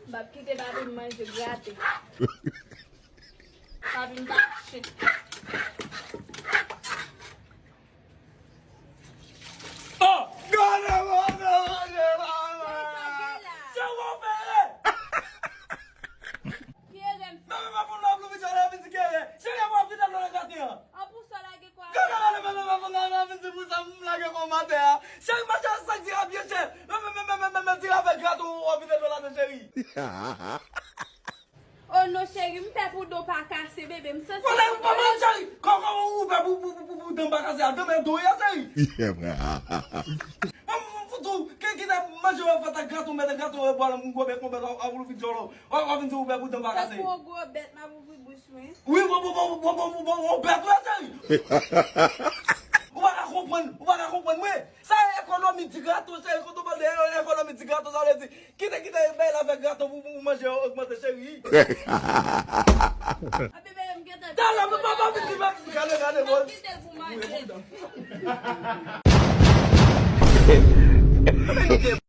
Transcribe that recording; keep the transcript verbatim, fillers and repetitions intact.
M ap kite papi m manje grate. Papi m pa chen. Oh! Gade manje, manje, manje! Sa w ap fè? Kere m. Nan men pa fon nan pli vit, jòlè vin di kere. Cheri, mwen vide dlo nan grate an. An pou sa lage kwa. Kaka la, men, men, men, men, men, vin di pou sa, m lage kòmantè a. Cheri, mache sa di a byen chè. Men, men, men, men, men, men, men, di avèk graton, w ap vide dlo ladan, cheri. Oh non, cheri, m pè pou do pa kase, bebe, m santi. Wala, pa mal, cheri. Kòman ou pè pou, pou, pou, pou, pou dan pa kase a? Dan men do ya, cheri. M, m, m fout ou, ki, ki te manje w fèt ak graton, mèt graton, e bwa, m gwo bèk, m bèk, a, a, ou vin jòlò. W ap, w ap vin di ou pè pou dan pa kase. Tankou yon gwo bèt, m ap ouvri bouch mwen. Wi, bon, bon, bon, yon bèt, wi, cheri. Ou pa ka konprann, ou pa ka konprann, mwen. Sa e ekonomi ti graton, cheri. Kote w pale de ekonomi ti graton, sa vle di, kite, kite, bay la fè graton pou, pou manje ogmante, cheri. A, bebe, m gentan. Talè, m pa, pa vin di, pa vin di, gade, gade, bon. Kite l pou manje.